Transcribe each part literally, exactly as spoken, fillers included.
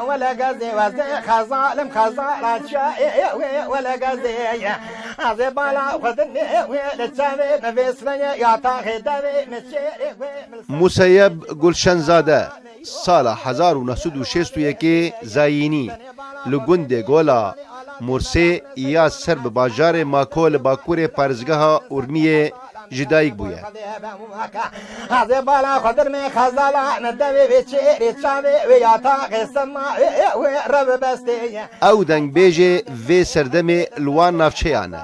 Wele gazê wezê xezalim xezala çayê wê wele gazê. Azê bala xwedinê wê li çavê mi vê svenye ya taxê devê mi çêrê wê. Museyeb Gulşenzade sala hezar û neh sed û şêst û yekê zayînî li gundê Gola Mursê ya ser bi bajarê Mako li bakurê parêzgeha Urmiyê ji dayik bûye. Azê bala xwe dirmê xezala ne devê vê çêrê çavê wê ya taxê sema wê wê re bi bestê ye. Ew dengbêjê vê serdemê li wan navçeyan e.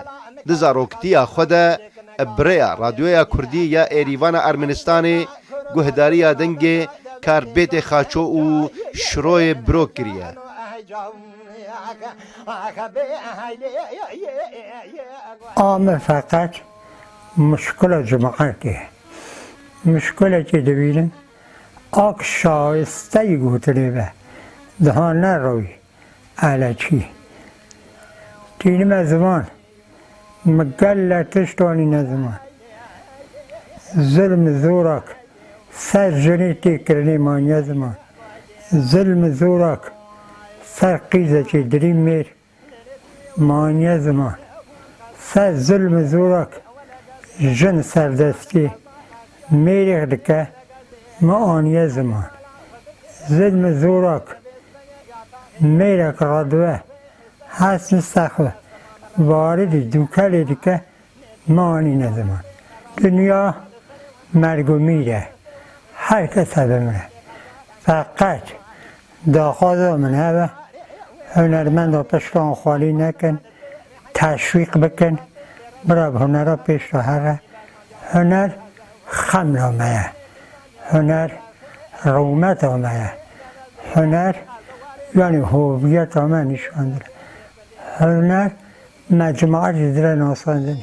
Di zaroktiya xwe de bi rêya Radyoya Kurdî ya Êrîvana Ermenistanê guhdariya dengê Karbêtê Xaço û Şiroyê Birok kiriye. A min feqet muşkila cemaetê ye. Muşkilekê dibînim, ak şayisteyî gotinê be, diha neroyî eleçî. Tînime ziman, min gelek tişt anîne ziman. Zilm û zorak ser jinê tê kirinê maniye ziman. Zilm û zorak ser qîzekê dirî mêr maniye ziman. Ser zilm û zorak jin serdestî mêrek dike, me aniye ziman. Zilm û zorak mêrek radibe, hesn sexwe, varidî dûkelê dike, me anîne ziman. Dinya merg û mîr e. Her kes e bimire. Feqet daxwaza min ev e, hunermenda piştan xwalî nekin, teşwîq bikin, bira bi hunera pêş re here. Huner xemla me ye. Huner rûmeta me ye. Huner, yanî hoviyeta me nîşan dide. Huner me cemaetê dire nasandinê.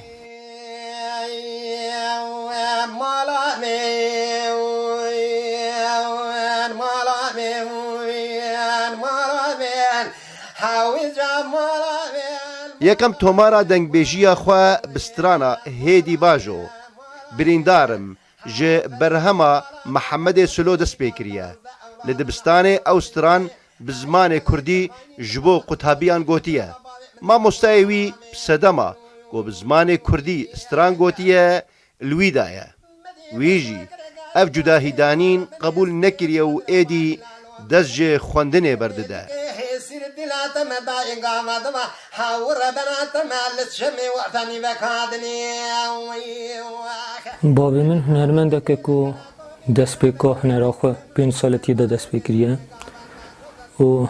Yekem tomara dengbêjiya xwe bi strana Hêdî Bajo, Birîndar im, ji berhema Mihemedê Silo dest pê kiriye. Li dibistanê ew stran bi zimanê kurdî ji bo qutabiyan gotiye. Mamostayê wî bi sedema ku bi zimanê kurdî stran gotiye, li wî daye. Wî jî ev cudahîdanîn qebûl nekiriye û êdî dest ji xwendinê berdide. Babê min hunermendek e ku destpêka hunera xwe pênc saletiyê de dest pê kiriye û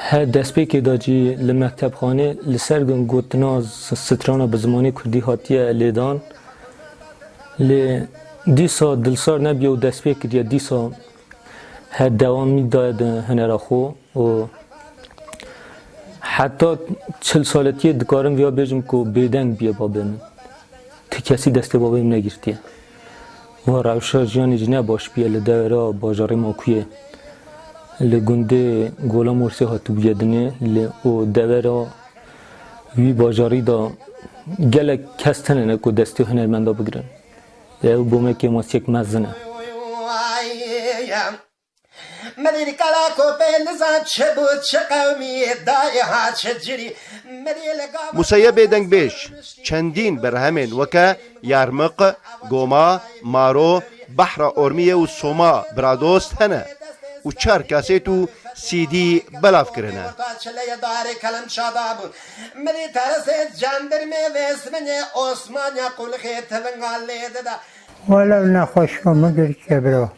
her destpêkê de jî li mektebxanê li ser gotina strana bi zimanê kurdî hatiye lêdan. Lê dîsa dilsar nebûye û dest pê kiriye, dîsa her dewamî daye di hunera xwe û heta çil saletiyê dikarim viya bêjim ku bêdeng bûye babê min. Ti kesî destê babê min negirtiye. Va rewşa jiyanê jî ne baş bûye li devera bajarê Makûyê. Li gundê Gola Morsê hatibûye dinê, lê û devera wî bajarî de gelek kes tune ne ku destê hunermenda bigirin. Ew bo me kêmasiyek mezin e. Mirî li Kelakopê nizan çi bû, çi qewmî, dayê ha çi cirî. Mirî li Gava Museyebê dengbêj çendîn berhemên weke Yarmiq, Goma, Maro, Behra Ormiyê û Soma Biradost hene û çar kasêt û C D belav kirine. Çileyê darê kelim çada bû. Mirî teresê cendirmê vê svinê Osmanya qulixê tivinga lê dida. Welew nexweşiya min girtiye biro.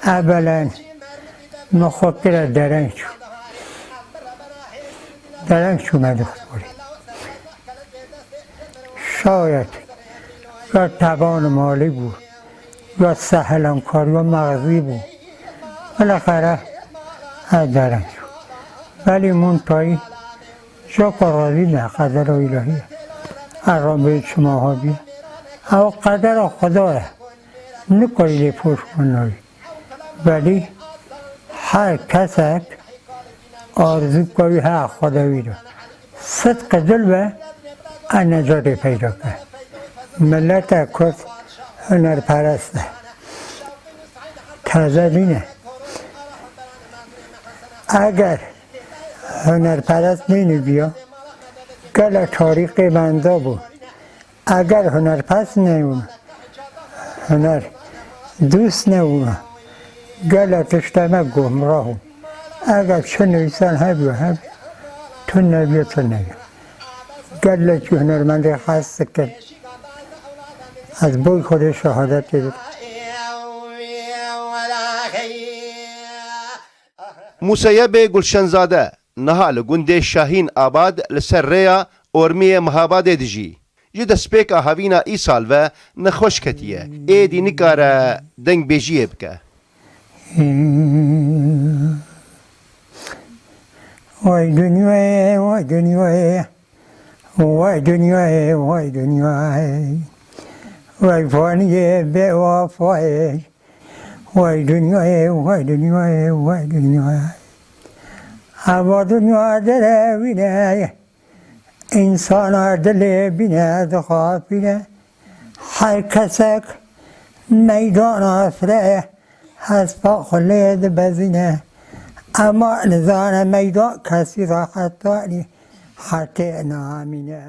Evelen min xwe kire dereng çû. Dereng çûme dixporê. Şayet ya teban malî bû, ya sehelemkar, ya mexzî bû. Bilexere ez dereng çû. Belî min tayî Şoka razî me qedera îlahî ye. Erran bê çima ha bî. Ew qedera Xweda ye. Nikarî lê pûr xwe nayî. Belî her kesek arzûka wî heye Xweda wî de. Sidqê dil be, ew necatê peyda ke. Milete Kurd hunerperest e. Teze nîne. Eger hunerperest nênûbiya, gelek tarîxê benda bû. Eger hunerperest neyû, huner dûst neyû, gelek tiştê me gomrah û. Eger çi nivîsan hebû, heb, tu nebû, tu nebû. Gelekî hunermendê hez dikin. Ez boy Xwedê şehadetê dikim. Museyebê Gulşenzade niha li gundê Şahîn Abad li ser rêya Ormiyê Mihabadê dijî. Ji destpêka havîna îsal ve nexweş ketiye, êdî nikare dengbêjiyê bike. Vay dinyayê, vay dinyayê, vay dinyayê, vay dinyayê, vay faniyê bêwefayê. Vay dinyayê, vay dinyayê, vay dinyayê. Eva dinya derewîne, însana dilê bîne dixapîne. Her kesek meydana fire, hespa xwe lê dibezîne. Ema nizane meydan kesî rahet danî, hetê namîne.